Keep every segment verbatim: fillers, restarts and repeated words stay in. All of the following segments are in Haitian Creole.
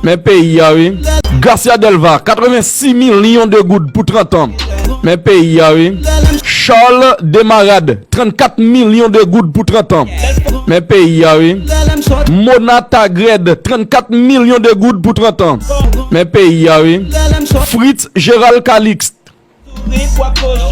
Men peyi a, wi. Garcia Delva, katrevensis milyon de goud pou trant an. Men peyi a, wi. Charles Desmarades, trannkat milyon de goud pou trant an. Men peyi a, wi. Mona Tagrède, trannkat milyon de goud pou trant an. Men peyi a, wi. Fritz Gérald Calixte,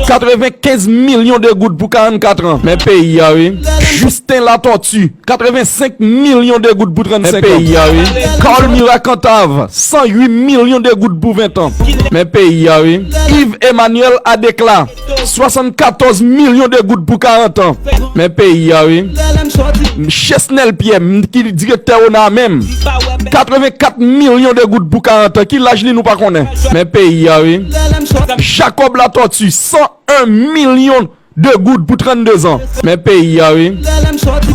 katrevenkenz milyon de goud pou karannkat an. Men peyi a, wi. Justin Latortue, katrevensenk milyon de goud pou trannsenk an. Men peyi a, wi. Carl Murat Cantave, san uit milyon de goud pou ven an. Men peyi a, wi. Yves Emmanuel Adéclat, swasannkatòz milyon de goud pou karant an. Men peyi a, wi. Chesnel Pierre, m, ki direktè ona a menm, katrevenkat milyon de goud pou karant an. Ki laj li nou pa konnen. Men peyi a, wi. Jacob Latortue, san en milyon de goud pou trannde zan. Men peyi a, wi.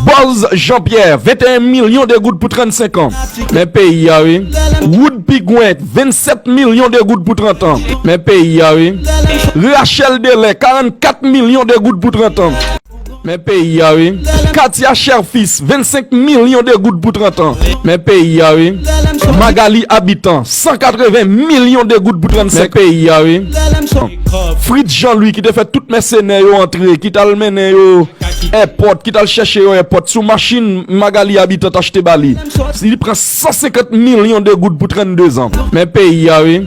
Bòz Jean Pierre, venteyen milyon de goud pou trannsenk an. Men peyi a, wi. Wood Pigwen, vennsèt milyon de goud pou trant an. Men peyi a, wi. Rachel Delè, karannkat milyon de goud pou trant an. Men peyi a, wi. Katia Cherfils, vennsenk milyon de goud pou trant an. Men peyi a, wi. Magalie Habitant, san katreven milyon de goud pou trannsenk. Men peyi a, wi. Fritz Jean Louis ki te fè tout mèsenè yo antre, ki t al mennen yo èpòt, ki t al chèche yo èpòt, sou machin Magalie Habitant t achte ba li. Li pran san senkant milyon de goud pou trannde zan. Men peyi a, wi.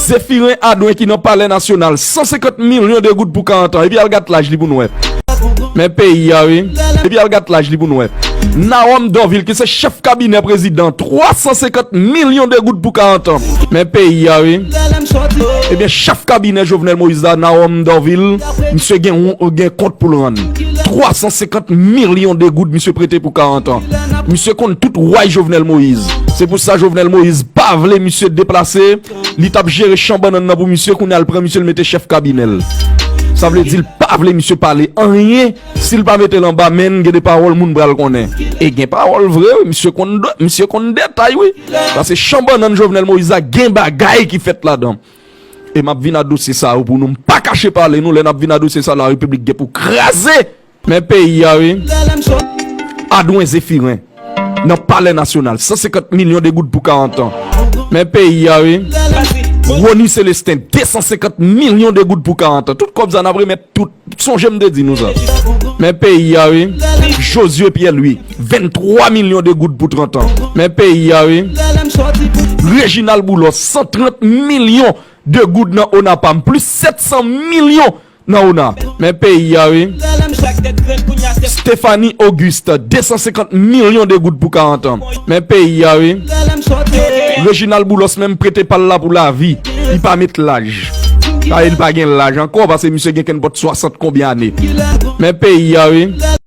Zéphirin Adouin ki nan Palè Nasyonal, san senkant milyon de goud pou karant an. Epi al gad laj li pou n wè. Men peyi a, wi. Epi al gad laj li pou n wè. Narom Dorvil ki se chèf kabinè prezidan, twa san senkant milyon de goud pou karant an. Men peyi a, wi. Ebyen, chèf kabinè Jovenel Moïse la, Narom Dorvil, misye gen, gen kont pou l rann. Twa san senkant milyon de goud misye prete pou karant an. Misye konn tout way Jovenel Moïse. Se pou sa Jovenel Moïse pa vle misye deplase. Li t ap jere chan bannann nan pou misye, kounye a l pran misye, l mete chèf kabinè l. Sa vle di l pa vle misye pale anyen. Si l pa mete l anba men n, gen de pawòl moun pral konnen. E gen pawòl vre, wi. Misye konn, misye konn detay, wi. Paske chan bannann Jovenel Moïse la, gen bagay ki fèt ladan. E m ap vin a dosye sa yo pou nou. M pa kache pale nou, lè n ap vin a dosye sa, Larepiblik gen pou kraze. Men peyi a, wi. Adwen Zefiren. Nan Palè Nasyonal, san senkant milyon de goud pou karant an. Men peyi a, wi. Rony Célestin, de san senkant milyon de goud pou karant an. Tout kòb sa n ap remèt tout. Sonje m te di nou sa. Men peyi a, wi. Josué Pierre Louis, venntwa milyon de goud pou trant an. Men peyi a, wi. Reginald Boulos, san trant milyon de goud nan ONAPAM, plis sèt san milyon nan ona. Men peyi a, wi. Stéphanie Auguste, de san senkant milyon de goud pou karant an. Men peyi a, wi. Reginald Boulos menm prete pa l la pou lavi. Li pa met laj. Sa vle di li pa gen laj ankò, paske misye gen kenpòt swasant konbyen ane. Men peyi a, wi.